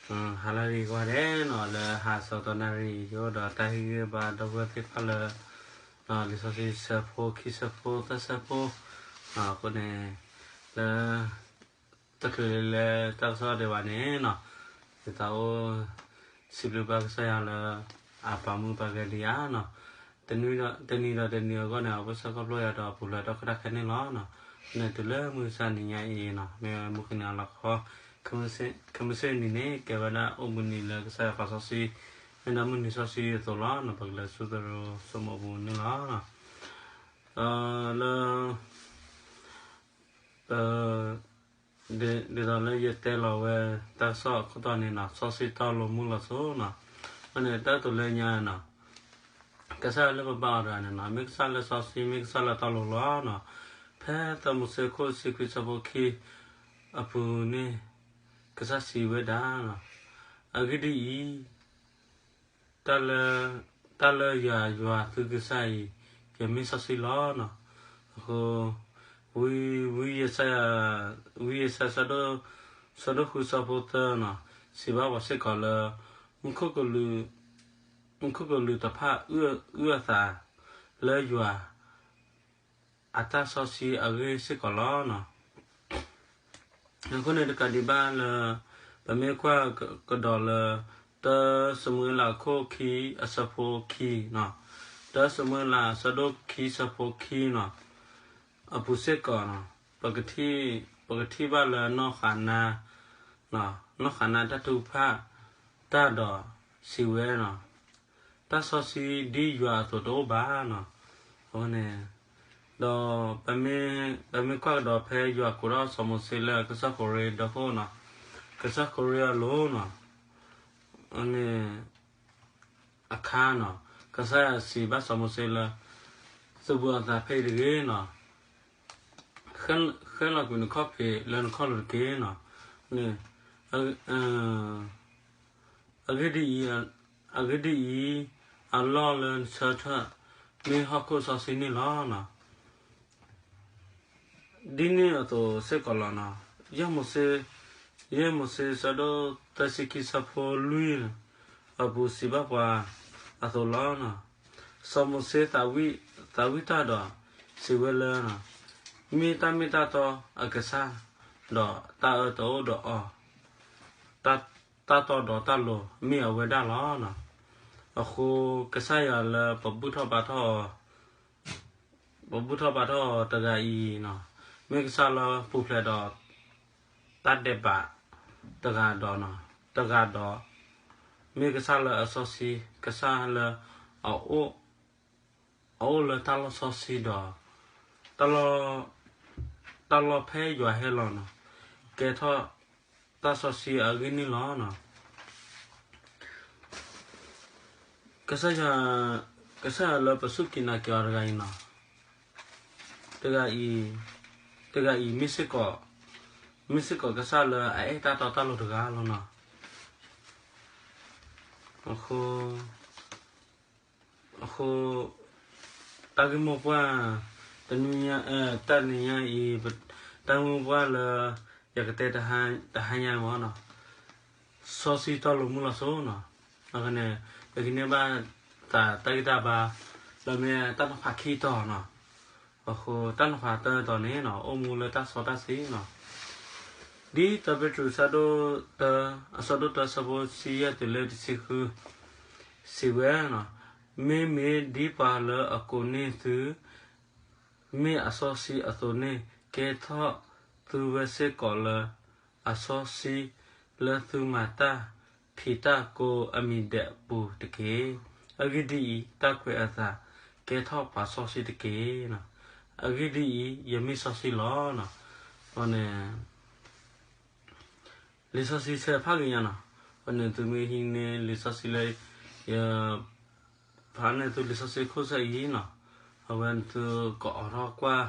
ဟါလၢအဂ့ၤကိးဂၤဒဲးနီၤ, လၢဟါစီၤတီနၣ်ရံၣ် ယအိၣ်ဒီးတၢ်ဟ့ၣ်ဂံၢ်ဘါဒီပုၢ်ဝဲၢ်သ့ၣ်တဖၣ်လၢ လံာ်စီဆှံဆၢဖိခံဆၢဖိသၢဆၢဖိ, အဃိန့ၣ် လၢ တချုးလၢတၢ်ကစီၣ်ဒံးဘၣ်န့ၣ်နီၤ, ယသးအိၣ် စံးဘျုးဘၣ်ကစၢ်ယွၤလၢ အပာ်မူပာ်ဂဲၤဒံးယၤနီၤ, တနံၤဒီးတနံၤအဂီၢ်န့ၣ် အဝဲဆၢခီဖျိယၤဒီးအပူၤဖျဲးထီၣ်ခဲတၢ်ခဲန့ၣ်လီၤ. န့ၣ်တုၤလၢမုၢ်မဆါတနံၤညါအံၤနီၤ, မ့ၢ်မုၢ်ကနံၤအလီၢ်ခီ ခဲမုၢ်ဆ့ၣ်နံၤန့ၣ် ကဲဝဲဒၣ်အိၣ်ဘှံးနံၤလၢကစၢ်ယွၤပာ်စီဆှံ မ့ၢ်ဒၣ်မုၢ်နံၤစီဆှံအသိးလီၤ. ပကလဲၤဆူသရိာ်စိမိးပူၤန့ၣ်လီၤ. လၢ ဒ်သိးလၢယတဲလီၤဝဲတၢ်ကစီၣ်အခိၣ်တီန့ၣ်နီၤ, စီဆှံတီလိၤမူလီၤစိနီၤ, အန့ၣ်တၢ်တိၤလၢညါနီၤ, ကစၢ်လၢပဘါအီၤတဂၤန့ၣ်နီၤ, မ့ၢ်ကစၢ်လၢစီဆှံ မ့ၢ်ကစၢ်လၢတီလိၤလီၤနီၤ. ဖဲသၢမိၤၡ့ခိၣ်တဆံခွံဆၢဖိခံအပူၤန့ၣ် ကစၢ်စံးဝဲဒၣ် အဂ့ၢ်ဒ်အံၤ တၢ်လၢ တၢ်လၢယွၤ ယွၤသုကစၢ်အံၤ ယမ့ၢ်စီဆှံလီၤနီၤ. အဃိ ဝံ ဝံယၡါယၤ ဝံယၡါယၤ ဆၢဒိၣ်ဃုဆၢဖိသၢနီၤ, စံးဘၣ်ပှၤစ့ၢ်ကီးလၢ မူခိၣ်ကလူး မူခိၣ်ကလူးတဖၣ် အုၣ်အသးလၢယွၤ အတၢ်စီဆှံအဂ့ၢ်စ့ၢ်ကီးလီၤနီၤ. အဃိန့ၣ်တကးဒံးဘၣ်လၢ ပမ့ၢ်ကွၢ်ကဒီးလၢ တၢစမူၤအ့လးခိၣ်ခံအဆၢဖိခံနီၤ, တၢစမူၤအ့လးဆၢဒိၣ်ခံဆၢဖိခံနီၤ, အပူၤစ့ၢ်ကီးနီၤ, ပကထံၣ် ပကထံၣ်ဘၣ်လၢနီၢ်ဃၤနါ နီၢ်ဃၤနါတၢ်ထုကဖၣ်တၢ်ဒီးစံးဝဲနီၤ, တၢ်စီဆှံဒ်ယွၤအသိးတအိၣ်ဘၣ်နီၤ. အဃိန့ၣ် ဒီး ပမ့ၢ်ကွၢ်ကဒီးဖဲယွၤကိးထီၣ်စီၤမိၤၡ့လၢကစၢၢ်ခိၤရ့ဒီခိၣ်နီၤ, ကစၢၢ်ခိၤရ့အလိၤနီၤ, န့ၣ် အခါနီၤ, ကစၢ်ယွၤစံးဘၣ်စီၤမိၤၡ့လၢ သုးဘူးအသးဖဲအံၤတဂ့ၤနီၤ, ဃဲလီၤကွံာ်နခီၣ်ဖံးလၢနခီၣ်လိၤတက့ၢ်နီၤ. န့ၣ် အဂ့ၢ်ဒ်အံၤ, အဂ့ၢ်ဒ်အံၤ, အလီၢ်လၢနဆၢထၢၣ် မ့ၢ်ဟီၣ်ခိၣ်စီဆှံန့ၣ်လီၤနီၤ. ဒ်န့ၣ်အသိးစ့ၢ်ကီးလီၤနီၤ. ယဲၢ်မိၤၡ့, ယဲၢ်မိၤၡ့ဆၢဒိၣ်သၢဆံခံဆၢဖိလွံၢ် အပူၤစံးဘၣ်ပှၤအသိးလီၤနီၤ. စီၤမိၤၡ့သးဝံၣ်တၢ်ဒီးစံးဝဲလၢ မ့ၢ်တၢ်မ့ၢ်တၢ်တီအကစၢ်, ဒီးတၢ်အၢတအိၣ်ဒီးအီၤ, တၢ်တီဒီးတၢ်လိၤမ့ၢ်အဝဲဒၣ်လီၤနီၤ. အဃိကစၢ်ယွၤလၢပဘူၣ်ထီၣ်ဘါထီၣ်အီၤ ပဘူၣ်ထီၣ်ဘါထီၣ်အီၤတဂၤအံၤနီၤ, မ့ၢ်ကစၢ်လၢပူၤဖျဲးဒီးတၢ်ဒဲးဘးတဂၤဒီးနီၤ, တဂၤဒီး မ့ၢ်ကစၢ်လၢအစီဆှံ, ကစၢ်လၢအအိၣ်, အအိၣ်လၢတၢ်လီၢ်စီဆှံဒီး တၢ်လီၢ်, တၢ်လီၢ်ဖဲယွၤဟဲလီၤနီၤ, ကဲထီၣ်တၢ်စီဆှံအဂ့ၢ်န့ၣ်လီၤနီၤ. ကစၢ်ယွၤ, ကစၢ်ယွၤလၢပစူၢ်က့ၤနာ်က့ၤအီၤတဂၤအံၤနီၤ, တဂၤအံၤ, တဂၤအံၤမ့ၢ်စ့ၢ်ကီး, မ့ၢ်စ့ၢ်ကီးကစၢ်လၢအအဲၣ်တၢ်တီတၢ်လိၤတဂၤလီၤနီၤ. အဃိ အဃိ တၢ်ဂ့ၢ်မိၢ်ပှၢ် တနံၤညါ, တၢ်နံၤညါအံၤ, တၢ်ဂ့ၢ်မိၢ်ပှၢ်လၢ ယကတဲတဟါညါမ့ၢ်နီၤ, စီဆှံတီလိၤမူလီၤစိနီၤ. အဃိန့ၣ် ပကန့ၢ်ဘၣ်သးတၢ်ဂံၢ်တၢ်ဘါ လၢမ့ၢ်တၢ်နီၤဖးခံတီၤနီၤ. အဃိတၢ်နီၤဖးတၢ်တီၤန့ၣ်နီၤ အိၣ်မူလၢတၢ်စီတၢ်ဆှံနီၤ. ဒ်တၢပ့းတရူး အဆၢဒိၣ်တၢ အဆၢဖိတဆံယဲၢ်တုၤလၢတဆံဃု စံးဝဲ, မ့မ့ၢ်ဒ်ပှၤလၢအကိးန့ၢ်သု မ့ၢ်အစီဆှံအသိးန့ၣ် ကဲထီၣ်သုဝဲစ့ၢ်ကီးလၢ အစီဆှံလၢသုမၤတၢ်ဖံးတၢ်ကိးအမံၤဒဲးအပူၤတက့ၢ်. အဂ့ၢ်ဒ်အံၤ, တၢ်ကွဲးအသးကဲထီၣ်ပှၤစီဆှံတက့ၢ်. အဂ့ၢ်ဒ်အံၤ, ယမ့ၢ်စီဆှံလီၤ. န့ၣ် လံာ်စီဆှံဆဲးဖးက့ၤညါနီၤ. အဝဲန့ၣ်သုမ့ၢ်ဟံးန့ၢ်လံာ်စီဆှံလၢ ယဖးန့ၢ်သုလံာ်စီဆှံခိၣ်စဲအံၤနီၤ, အဝဲန့ၣ်သုကအီၣ်ထီၣ်ကွၢ်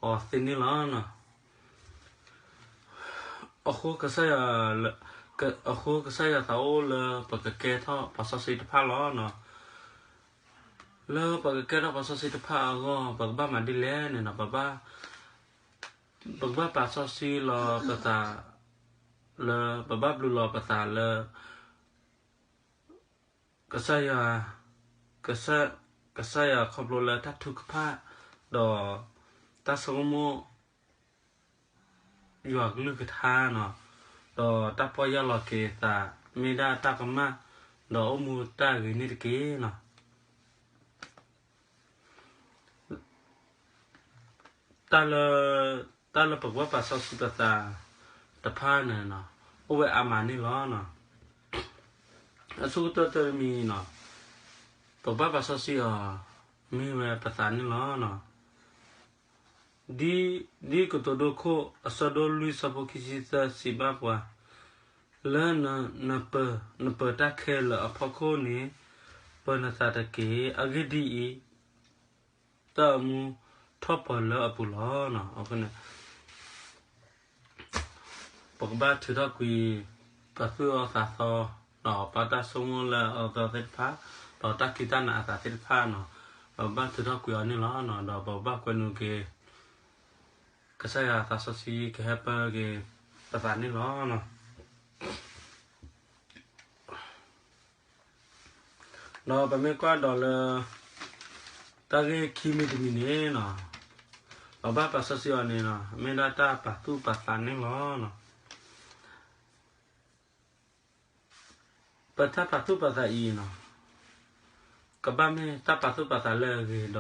အီၤသ့န့ၣ်လီၤ. အဃိကစၢ်ယွၤ, အဃိကစၢ်ယွၤသးအိၣ်လၢပကကဲထီၣ်ပှၤစီဆှံတဖၣ်လီၤ. လၢပကကဲထီၣ်ပှၤစီဆှံတဖၣ်အဂီၢ် ပကဘၣ်မၤဒ်လဲၣ်န့ၣ်နီၤ, ပဘၣ် ပကဘၣ်ပာ်စီဆှံလီၤပသး လၢပဘၣ်ဘျုးလီၤပသးလၢ ကစၢ်ယွၤ, ကစၢ်ယွၤခီဖျိလၢတၢ်ထုကဖၣ် ဒီးတၢ်ဆိကမိၣ် ယွၤကလုၢ်ကထါနီၤ, ဒီးတၢ်ပီၢ်ယၢ်လီၤက့ၤသး မ့ၢ်ဒၣ်တၢ်ကမၣ်, ဒီးအိၣ်မူတၢ်ဂ့ၤန့ၣ်တက့ၢ်နီၤ. တၢ်လၢ, တၢ်လၢပကဘၣ်ပာ်စီဆှံပသးတဖၣ်န့ၣ်နီၤ, အိၣ်ဝဲအါမးန့ၣ်လီၤ. အဆိကတၢၢ်တမံၤနီၤ, ပကဘၣ်ပာ်စီဆှံအီၤ မ့ၢ်ဝဲပသးန့ၣ်လီၤ. ဒ်, ဒ်ကတိၤဒိခိၣ်အဆၢဒိၣ်လွံၢ်ဆၢဖိခံဆံသၢစံးဘၣ်ပှၤ, လၢနပၢၤ, နပၢၤတၢ်ခဲလၢာ်အဖီခိၣ်န့ၣ်, ပၢၤနသးတက့ၢ်. အဂ့ၢ်ဒ်အံၤ, တၢ်အမူထီၣ်ပၢၤလၢအပူၤလီၤ. ပကဘၣ်ထုးထီၣ်ကွံာ် ပသူၣ်အီၣ်သးသီ, ဒီးပတၢ်ဆိကမိၣ်လၢအအၢအသီသ့ၣ်တဖၣ်, ဒီးတၢ်ခံးတၢ်နးအသးသ့ၣ်တဖၣ်နီၤ, ပဘၣ်ထုးထီၣ်ကွံာ်အီၤန့ၣ်လီၤ. ဒီးပကဘၣ်ကွဲးနုာ်က့ၤ ကစၢ်ယွၤသးစီဆှံကဟဲပၢက့ၤပသးန့ၣ်လီၤ. ဒီးပမ့ၢ်ကွၢ်ဒီးလၢ တၢ်ဂ့ၢ်ခံမံၤတမံၤန့ၣ်နီၤ, ပဘၣ်ပာ်စီဆှံအီၤန့ၣ်နီၤ, မ့ၢ်ဒၣ်တၢ်ပာ်သူၣ်ပာ်သးန့ၣ်လီၤ. ပတၢ်ပာ်သူၣ်ပာ်သးအံၤနီၤ, ကဘၣ်မ့ၢ်တၢ်ပာ်သူၣ်ပာ်သးလၢအဂ့ၤဒီး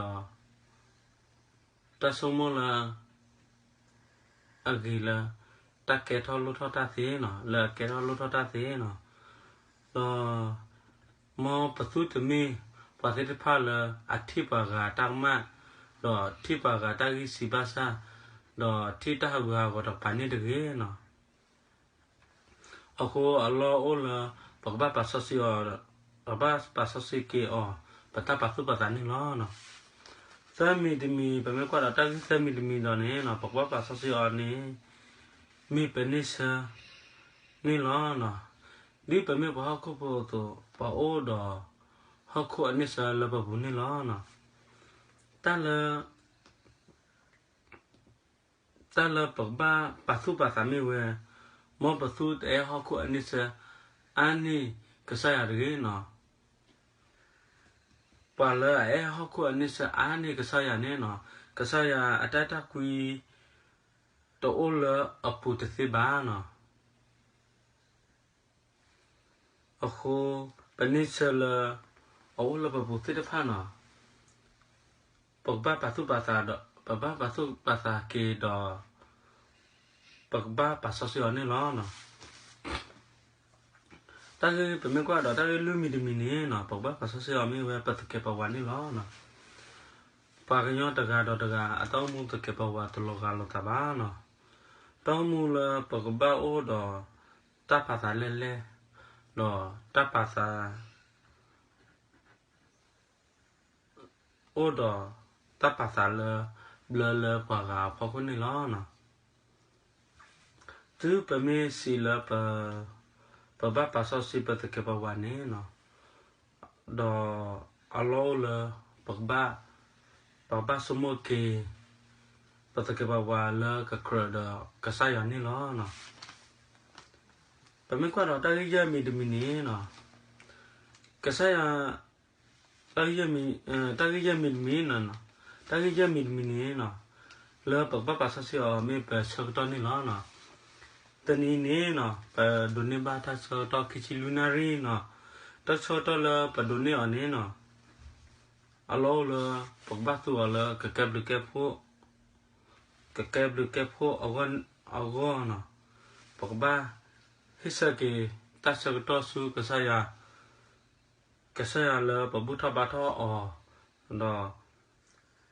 တၢ်ဆိကမိၣ်လၢ အဂ့ၤလၢ တၢ်ကဲထီၣ်လိၣ်ထီၣ်တၢ်သ့နီၤ, လၢအကဲထီၣ်လိၣ်ထီၣ်တၢ်သ့နီၤ, ဒီး မ်ပသုတမ့ၢ်ပှၤသ့ၣ်တဖၣ်လၢအထံၣ်ပှၤဂၤတၢ်ကမၣ်, ဒီးထံၣ်ပှၤဂၤတၢ်ဂံၢ်စၢ်ဘါစၢ်, ဒီးထံၣ်တၢ်ဟးဂူာ်ဟးဂီၤတကပၤန့ၣ်တဂ့ၤနီၤ. အဃိအလီၢ်အိၣ်လၢ ပကဘၣ်ပာ်စီဆှံအီၤ, ပဘၣ်ပာ်စီဆှံက့ၤအီၤ ပတၢ်ပာ်သူၣ်ပာ်သးန့ၣ်လီၤ. သၢမံၤတမံၤ, ပမ့ၢ်ကွၢ်ဒီးတၢ်ဂ့ၢ်သၢမံၤတမံၤဒီးန့ၣ်နီၤ, ပကဘၣ်ပာ်စီဆှံအီၤန့ၣ် မ့ၢ်ပန့ဆၢ န့ၣ်လီၤ. ဒ်ပမ့ၢ်ပှၤဟီၣ်ခိၣ်ဖိအသိး, ပအိၣ်ဒီး ဟီၣ်ခိၣ်အန့ဆၢလၢပပူၤန့ၣ်လီၤ. တၢ်လၢ တၢ်လၢပကဘၣ်ပာ်သူၣ်ပာ်သးမ့ၢ်ဝဲ, မ်ပသုတအဲၣ်ဟီၣ်ခိၣ်အန့ဆၢ အါန့ၢ်ကစၢ်ယွၤတဂ့ၤနီၤ. ပှၤလၢအအဲၣ်ဟီၣ်ခိၣ်အန့ဆၢအါန့ၢ်ကစၢ်ယွၤန့ၣ်နီၤ, ကစၢ်ယွၤအတၢ်အဲၣ်တၢ်ကွံ တအိၣ်လၢအပူၤတသ့ဘၣ်နီၤ. အဃိ ပန့ဆၢလၢ အအိၣ်လၢပပူၤသ့ၣ်တဖၣ်နီၤ, ပကဘၣ်ပာ်သူၣ်ပာ်သးဒီး ပဘၣ်ပာ်သူၣ်ပာ်သးက့ၤဒီး ပကဘၣ်ပာ်စီဆှံအီၤန့ၣ်လီၤ. တၢ်ဂ့ၢ်ပမ့ၢ်ကွၢ်ဒီး တၢ်ဂ့ၢ်လွံၢ်မံၤတမံၤန့ၣ်နီၤ, ပကဘၣ်ပာ်စီဆှံအီၤမ့ၢ်ဝဲ ပသကဲးပဝးန့ၣ်လီၤ. ပှၤကညီတဂၤဒီးတဂၤ အတၢ်အိၣ်မူသကဲးပဝးတလီၤဂာ်လိာ်သးဘၣ်နီၤ. တၢ်အိၣ်မူလၢပကဘၣ်အိၣ်ဒီး တၢ်ပာ်သးလဲၢ်လဲၢ်, ဒီးတၢ်ပာ်သး အိၣ်ဒီးတၢ်ပာ်သးလၢ ဘျၢလၢပှၤဂၤအဖီခိၣ်န့ၣ်လီၤ. တုၤပမ့ၢ်စံးလၢ ပဘၣ်ပာ်စီဆှံပသကဲးပဝးန့ၣ်နီၤ, ဒီးအလီၢ်အိၣ်လၢ ပကဘၣ်, ပကဘၣ်ဆိကမိၣ်က့ၤ ပသကဲးပဝးလၢကကြၢးဒီးကစၢ်ယွၤန့ၣ်လီၤ. ပမ့ၢ်ကွၢ်ဒီးတၢ်ဂ့ၢ်ယဲၢ်မံၤတမံၤန့ၣ်နီၤ, ကစၢ်ယွၤ တၢ်ဂ့ၢ်ယဲၢ်မံၤ, တၢ်ဂ့ၢ်ယဲၢ်မံၤတမံၤ, တၢ်ဂ့ၢ်ယဲၢ်မံၤတမံၤန့ၣ်နီၤ, လၢပကဘၣ်ပာ်စီဆှံအီၤမ့ၢ်ပဆၢကတီၢ်န့ၣ်လီၤ. တနံၤန့ၣ်နီၤ, ပဒိးန့ၢ်ဘၣ်တၢ်ဆၢကတီၢ်ခံဆံလွံၢ်နၣ်ရံၣ်နီၤ, တၢ်ဆၢကတီၢ်လၢပဒိးန့ၢ်အီၤန့ၣ်နီၤ, အလီၢ်အိၣ်လၢ ပကဘၣ်သူအီၤလၢကကဲဘျုးကဲဖှိၣ်, ကကဲဘျုးကဲဖှိၣ်အဂီၢ်နီၤ, ပကဘၣ်ဟ့ၣ်ဆၢက့ၤတၢ်ဆၢကတီၢ်ဆူကစၢ်ယွၤ, ကစၢ်ယွၤလၢပဘူၣ်ထီၣ်ဘါထီၣ်အီၤ, ဒီး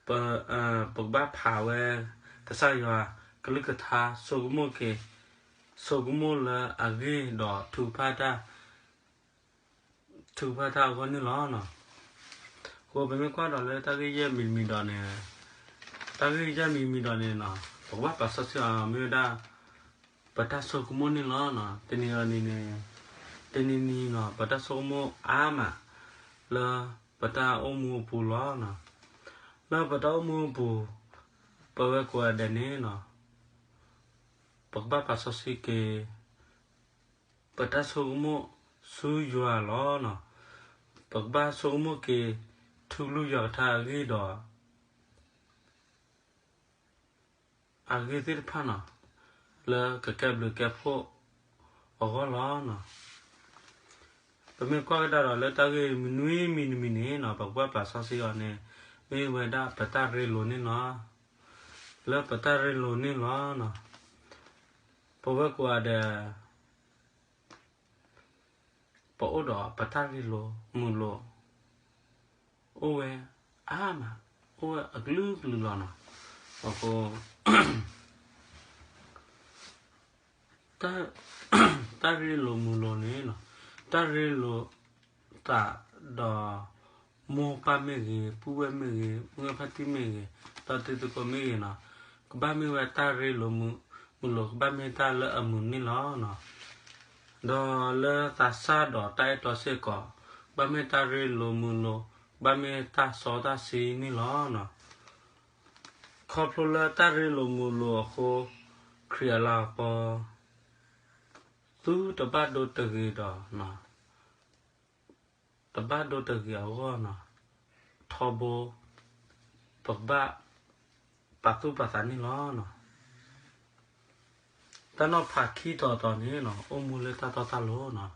ပကဘၣ်ဖးဝဲ ကစၢ်ယွၤကလုၢ်ကထါ ဆိကမိၣ်က့ၤ, ဆိကမိၣ်လၢအဂ့ၢ်ဒီးထုကဖၣ်တၢ် ထုကဖၣ်တၢ်အဂီၢ်န့ၣ်လီၤ. အဃိပမ့ၢ်ကွၢ်ဒီးလၢတၢ်ဂ့ၢ်ယဲၢ်မံၤတမံၤဒီးန့ၣ်, တၢ်ဂ့ၢ်ယဲၢ်မံၤတမံၤဒီးန့ၣ်နီၤ, ပကဘၣ်ပာ်စီဆှံအီၤမ့ၢ်ဝဲဒၣ် ပတၢ်ဆိကမိၣ်န့ၣ်လီၤ. တနံၤအံၤန့ၣ်, တနံၤနံၤနီၤ ပတၢ်ဆိကမိၣ်အါမး လၢပတၢ်အိၣ်မူအပူၤလီၤ. လၢပတၢ်အိၣ်မူအပူၤ ပဝဲကိးဂၤဒဲးန့ၣ်နီၤ ပကဘၣ်ပာ်စီဆှံက့ၤ ပတၢ်ဆိကမိၣ်ဆူယွၤလီၤ. ပကဘၣ်ဆိကမိၣ်က့ၤ ထူကလုၢ်ယွၤကထါအဂ့ၢ်ဒီး အဂ့ၢ်သ့ၣ်တဖၣ်န့ၣ် လၢကကဲဘျုးကဲဖှိၣ်အဂီၢ်လီၤ. ပမ့ၢ်ကွၢ်ကဒါဒီးလၢတၢ်ဂ့ၢ်မနွံမံၤတမံၤန့ၣ် ပကဘၣ်ပာ်စီဆှံအီၤန့ၣ် မ့ၢ်ဝဲဒၣ်ပတၢ်ရ့လိာ်န့ၣ်လီၤ. လၢပတၢ်ရ့လိာ်န့ၣ်လီၤ. ပဝဲကိးဂၤဒဲး ပအိၣ်ဒီးပတၢ်ရ့လိာ်မုာ်လိာ် အိၣ်ဝဲအါမး, အိၣ်ဝဲအကလုာ်ကလုာ်လီၤန့ၣ်. အဃိ တၢ်ရ့လိာ်မုာ်လိာ်န့ၣ် တၢ်ရ့လိာ်သးဒီး မိၢ်ပၢ်မ့ၢ်ဂ့ၤ, ပုၢ်ဝဲၢ်မ့ၢ်ဂ့ၤ, မုၢ်ဂၢ်ဖါတံၢ်မ့ၢ်ဂ့ၤ, ဒီးတံၤသကိးမ့ၢ်ဂ့ၤန့ၣ်, ကဘၣ်မ့ၢ်ဝဲတၢ်ရ့လိာ်မုာ်လိာ်, ကဘၣ်မ့ၢ်တၢ်လၢအမုာ်န့ၣ်လီၤ. ဒီးလၢသးစၢ်ဒီးတၢ်အဲၣ်တီစ့ၢ်ကီး, ကဘၣ်မ့ၢ်တၢ်ရ့လိာ်မုာ်လိာ်, ကဘၣ်မ့ၢ်တၢ်စီတၢ်ဆှံန့ၣ်လီၤ. ခီဖျိလၢတၢ်ရ့လိာ်မုာ်လိာ်အဃိ, ခရံာ်အလၤကပီၤ သုတဘၣ်ဒိတဂ့ၤဒီး, တဘၣ်ဒိတဂ့ၤအဂီၢ်န့ၣ်, ထီဘိ ပကဘၣ်ပာ်သူၣ်ပာ်သးန့ၣ်လီၤ. တၢ်နီၤဖးခံတီၤတီၤန့ၣ် အိၣ်မူလၢတၢ်တီတၢ်လိၤန့ၣ်,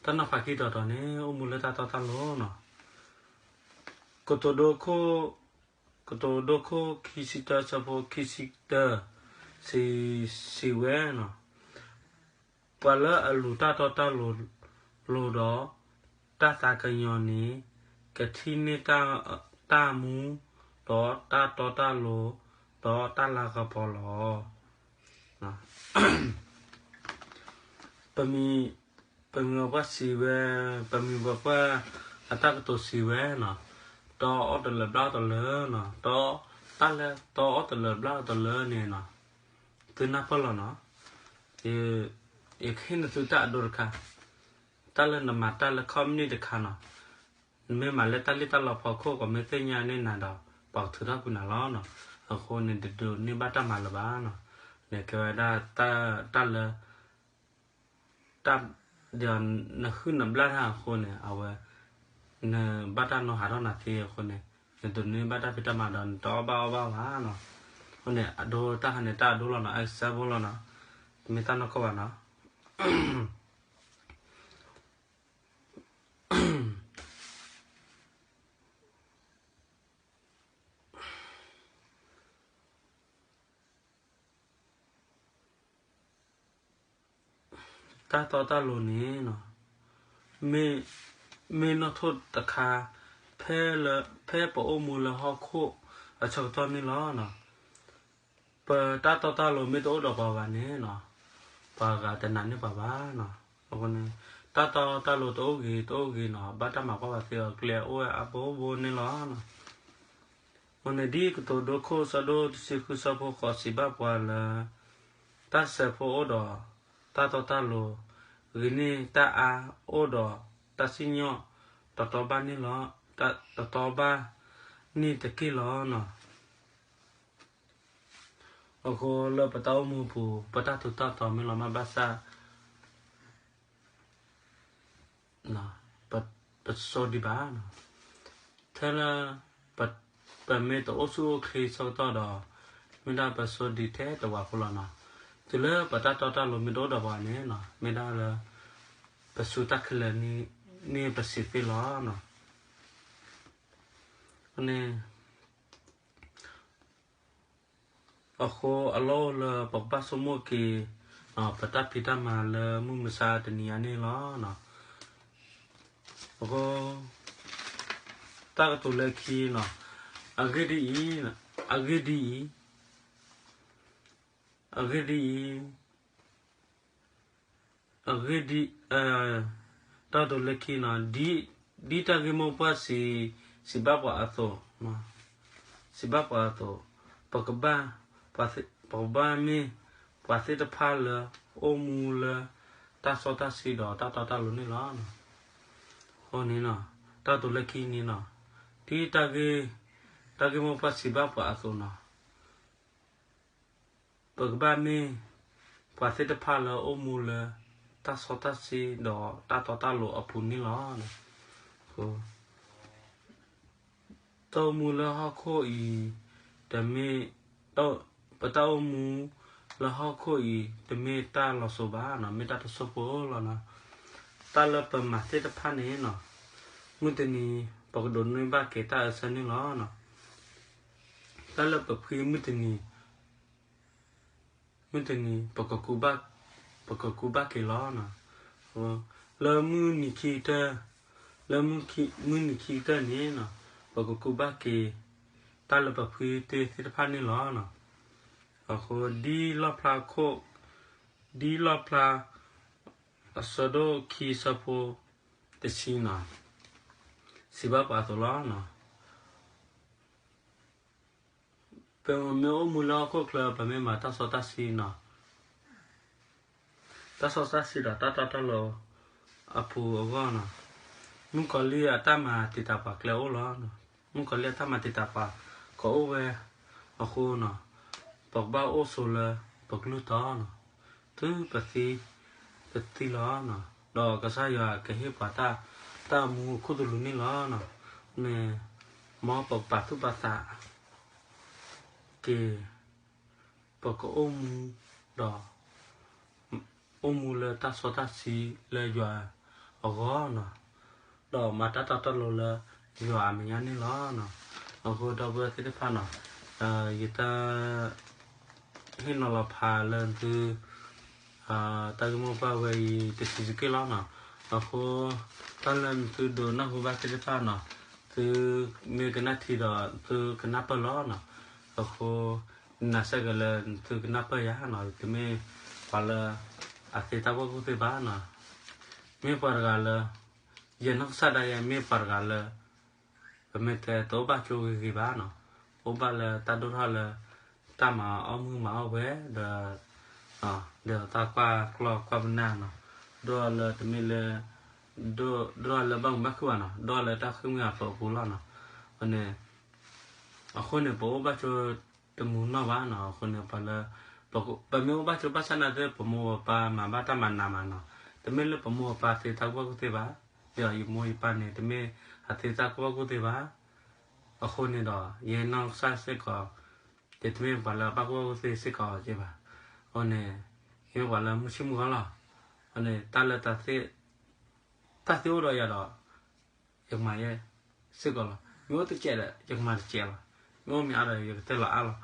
တၢ်နီၤဖးခံတီၤတီၤန့ၣ် အိၣ်မူလၢတၢ်တီတၢ်လိၤန့ၣ်, ကတိၤဒိ ကတိၤဒိခိၣ်ခံဆံတၢဆၢဖိခံဆံတၢ, စံး, စံးဝဲန့ၣ်, ပှၤလၢအလူၤတၢ်တီတၢ်လိၤ, လိၤဒီးတၢ်သးကညီၤန့ၣ်, ကထံၣ်န့ၢ်တၢ်မူ, ဒီးတၢ်တီတၢ်လိၤ, ဒီးတၢ်လၤကပီၤလီၤ. ပမံၤ, ပမံၤပှၢ်စံးဝဲ, ပမံၤပှၢ်အတၢ်ကတိၤစံးဝဲန့ၣ်, တီအီၣ်တလၢာ်ဘျၣ်အီၣ်တလၢာ်န့ၣ်, တီ, တၢ်လၢတီအီၣ်တလၢာ်ဘျၣ်အီၣ်တလၢာ်န့ၣ်, သုနၢ်ပၢၢ်လီၤန့ၣ်, ယကဟ့ၣ်နသုတၢ်အဒိတခါ, တၢ်လၢနမၤတၢ်လၢခီပနံၣ်တခါန့ၣ်, နမ့ၢ်မၤလၢတၢ်လံၣ်တၢ်လီဖီခိၣ် ပှၤမ့ၢ်သ့ၣ်ညါန့ၢ်နၤဒီး ပှၤကထုးထီၣ်ကွံာ်နၤလီၤ. အဃိန့ၣ် နတဒိးန့ၢ်ဘၣ်တၢ်မၤလၢၤဘၣ်န့ၣ်, နကဲဝဲဒၣ်တၢ်လၢ တၢ်ဒီးနဟုၣ်နဘျၣ်တၢ်အဃိန့ၣ် အဝဲ, နဘၣ်တၢ်နီၢ်ဟးထီၣ်နၤသ့အဃိန့ၣ်, နဒိးန့ၢ်ဘၣ်တၢ်ဖံးတၢ်မၤဒီး နတအီၣ်ဘၣ်အီဘၣ်ဘၣ်န့ၣ်, အဃိန့ၣ် အဒိတၢ်ခါန့ၣ် တၢ်အဒိလီၤန့ၣ်, အစၢဖိလီၤန့ၣ်, တမ့ၢ်တၢ်နီၢ်ကီၢ်ဘၣ်န့ၣ် တၢ်တီတၢ်လိၤန့ၣ်, မ့ၢ်, မ့ၢ်နီၣ်ထိၣ်တခါ, ဖဲလၢ, ဖဲပအိၣ်မူလၢဟီၣ်ခိၣ်အဆၢကတီၢ်န့ၣ်လီၤ. ပတၢ်တီတၢ်လိၤမ့ၢ်တအိၣ်ဒီးပှၤဘၣ်န့ၣ်, ပှၤဂၤတနာ်န့ၢ်ပှၤဘၣ်. အဃိန့ၣ်, တၢ်တီတၢ်လိၤတအိၣ်ဂ့ၤတအိၣ်ဂ့ၤန့ၣ်, ဘၣ်တၢ်မၤကွၢ်ဘၣ်သ့အီၤ ကျဲအိၣ်ဝဲအဘိဘိန့ၣ်လီၤ. အဃိန့ၣ် ဒ်ကတိၤဒိခိၣ်ဆၢဒိၣ်တဆံဃုဆၢဖိဃိးစံးဘၣ်ပှၤလၢ, တၢ်စဲးဖိအိၣ်ဒီးတၢ်တီတၢ်လိၤ, ဂ့ၤန့ၢ်တၢ်အါအိၣ်ဒီးတၢ်စံၣ်ညီၣ်, တတီဘၣ်န့ၣ်လီၤ, တတီဘၣ်န့ၣ်တက့ၢ်လီၤ. အဃိလၢပတၢ်အိၣ်မူပူၤ ပတၢ်ထူးတၢ်တီၤမ့ၢ်လီၤမၢ်ဘၣ်ဆၣ် ပ, ပဆိဒံးဘၣ်, ထဲလၢပ, ပမ့ၢ်တအိၣ်ဆူၣ်အိၣ်ချ့ဆၢကတီၢ်ဒီး, မ့ၢ်ဒၣ်ပဆိဒံးထဲတဝးဖိလီၤန့ၣ်, တုၤလၢပတၢ်တီတၢ်လိၤမ့ၢ်တအိၣ်ဒီးပှၤန့ၣ်, မ့ၢ်ဒၣ်လၢပစူၤတၢ်ခဲလၢာ်န့ၣ်ပစံးသ့လီၤ. န့ၣ် အဃိအလီၢ်အိၣ်လၢပကဘၣ်ဆိကမိၣ်က့ၤ ပတၢ်ဖံးတၢ်မၤလၢမုၢ်မဆါတနံၤအံၤန့ၣ်လီၤ. အဃိ တၢ်ကတိၤလၢခံန့ၣ်, အဂ့ၢ်ဒ်အံၤ, အဂ့ၢ်ဒ်အံၤ, အဂ့ၢ်ဒ်အံၤ, အဂ့ၢ်ဒ်, တၢ်ကတိၤလၢခံန့ၣ်, ဒ်တၢ်ဂ့ၢ်မိၢ်ပှၢ်စံး, စံးဘၣ်ပှၤအသိး, စံးဘၣ်ပှၤအသိး, ပကဘၣ်, ပကဘၣ်မ့ၢ်ပှၤသ့ၣ်တဖၣ်လၢအိၣ်မူလၢတၢ်စီတၢ်ဆှံဒီးတၢ်တီတၢ်လိၤန့ၣ်လီၤ. အဃိန့ၣ်, တၢ်ကတိၤလၢခံန့ၣ်, ဒ်တၢ်ဂ့ၢ်မိၢ်ပှၢ်စံးဘၣ်ပှၤအသိးန့ၣ် ပကဘၣ်မ့ၢ်ပှၤသ့ၣ်တဖၣ်လၢအိၣ်မူလၢ တၢ်စီတၢ်ဆှံဒီးတၢ်တီတၢ်လိၤအပူၤန့ၣ်လီၤ. တၢ်အိၣ်မူလၢဟီၣ်ခိၣ်အံၤ တမ့ၢ်, ပတၢ်အိၣ်မူလၢဟီၣ်ခိၣ်အံၤ တမ့ၢ်တၢ်လီၤစိၤဘၣ်နီၤ, မ့ၢ်တၢ်တစိၢ်ဖိလီၤနီၤ. တၢ်လၢပမၤသ့ၣ်တဖၣ်န့ၣ်နီၤ, မုၢ်တနံၤ ပကဒိးန့ၢ်ဘၣ်က့ၤတၢ်အၢဆၢန့ၣ်လီၤ. တၢ်လၢပဖှံမုၢ်တနံၤ မုၢ်တနံၤ ပကကူးဘၣ်, ပကကူးဘၣ်က့ၤလီၤ. လၢမုၢ်နံၤခံကတၢၢ်, လၢမုၢ်နံၤခံကတၢၢ်န့ၣ်နီၤ, ပကကူးဘၣ်က့ၤ တၢ်လၢပဖှံတ့ၢ်သ့ၣ်တဖၣ်န့ၣ်လီၤ. အဃိ ဒ်လီၣ်ဖျါခိၣ်, ဒ်လီၣ်ဖျါ အဆၢဒိၣ်ခံဆၢဖိတဆံနီၤ, စံးဘၣ်ပှၤအသိးလီၤ. ပမ့ၢ်အိၣ်မူလၢဟီၣ်ခိၣ်ချၢ ပမ့ၢ်မၤတၢ်စီတၢ်ဆှံနီၤ, တၢ်စီတၢ်ဆှံဒီးတၢ်တီတၢ်လိၤအပူၤအဂီၢ်နီၤ, မုၣ်ကီၤလံၢ်အတၢ်မၤတံာ်တာ်ပှၤကျဲအိၣ်လီၤ. မုၣ်ကီၤလံၢ်အတၢ်မၤတံာ်တာ်ပှၤကအိၣ်ဝဲ အဃိနီၤ, ပကဘၣ်အိၣ်ဆိးလၢပကလုၢ်တီနီၤ, တုၤပသံ, ပသံလီၤနီၤ, ဒီးကစၢ်ယွၤကဟ့ၣ်ပှၤတၢ်, တၢ်မူခိၣ်သလုးန့ၣ်လီၤ. မ့ၢ်, မ်ပကပာ်သူၣ်ပာ်သး က့ၤ, ပကအိၣ်မူဒီး အိၣ်မူလၢတၢ်စီတၢ်ဆှံလၢယွၤအဂီၢ်နီၤ, ဒီးမၤတၢ်တီတၢ်လိၤလၢယွၤအမဲာ်ညါန့ၣ်လီၤ. အဃိဒီပုၢ်ဝဲၢ်သ့ၣ်တဖၣ်နီၤ, ယတ ဟ့ၣ်နီၤလီၤဖးလၢသု တၢ်ဂ့ၢ်မိၢ်ပှၢ်ဝဲအံၤတဆံးစက့ၢ်လီၤနီၤ. အဃိ တၢ်လၢနသုဒိးနၢ်ဟူဘၣ်သ့ၣ်တဖၣ်နီၤ, သုမ့ၢ်ကနၣ်ထံဒီးသုကနၢ်ပၢၢ်လီၤနီၤ. အဃိ နာ်စ့ၢ်ကီးလၢနသုကနၢ်ပၢၢ်ယၤနီၤ, တမ့ၢ်ပှၤလၢ အသ့တၢ်ကူၣ်ဘၣ်ကူၣ်သ့ဘၣ်နီၤ, မ့ၢ်ပှၤတဂၤလၢ ယဲၢ်နီၢ်ကစၢ်ဒၣ်ယဲ မ့ၢ်ပှၤတဂၤလၢ ပမ့ၢ်တဲတအိၣ်ဘၣ်ကၠိဂ့ၤဂ့ၤဘၣ်နီၤ, အိၣ်ဘၣ်လၢတၢ်ဒိၣ်ထီၣ်လၢ တၢ်မၤအီၣ်မုၢ်မၤအီၣ်ဝဲၢ်ဒီး ဒီးတၢ်ကွၢ်ကျီၢ်ကွၢ်ပနၢ်နီၤ, ဒိၣ်ထီၣ်လၢတမ့ၢ်လၢ ဒိၣ်ထီၣ်လၢဘၣ်မုာ်ဘၣ်ခုၣ်ဘၣ်နီၤ, ဒိၣ်ထီၣ်လၢတၢ်ဃ့ၢ်မှံဟးဖျိးအပူၤလီၤနီၤ. အဃိန့ၣ် အဃိန့ၣ် ပအိၣ်ဘၣ်ကၠိတမုာ်နီၢ်ဘၣ်နီၤ, အဃိန့ၣ် ပှၤလၢ ပမ့ၢ်အိၣ်ဘၣ်ကၠိဘၣ်ဆၣ်နာ်သ့ၣ် ပမိၢ်ပပၢ်မၤဘၣ်တၢ်မၤနးမးနီၤ, တမ့ၢ်လၢပမိၢ်ပပၢ်သ့တၢ်ကူၣ်ဘၣ်ကူၣ်သ့ဘၣ်, ဒီးယမိၢ်ယပၢ်န့ၣ် တမ့ၢ်အသ့တၢ်ကူၣ်ဘၣ်ကူၣ်သ့ဘၣ်. အဃိန့ၣ်ဒီး ယဲၢ်နီၢ်ကစၢ်စ့ၢ်ကီး ယတမ့ၢ်ပှၤလၢအဘၣ်ကူၣ်ဘၣ်ကူၣ်သ့စ့ၢ်ကီးက့ဘၣ်. အဃိန့ၣ် ယမ့ၢ်ပှၤလၢမုၢ်ဆ့ၣ်မုၢ်ဂီၤလီၤ. အဃိန့ၣ် တၢ်လၢ တၢ်သ့အိၣ်ဒီးယၤဒီး ယကမၤယဲၢ်စ့ၢ်ကီးလီၤ. မ့ၢ်အိၣ်တစဲးဒီး ယကမၤတစဲးလီၤ. မ့ၢ်အိၣ်မ့ၢ်အါဒီး ယကတဲလီၤအါလီၤ.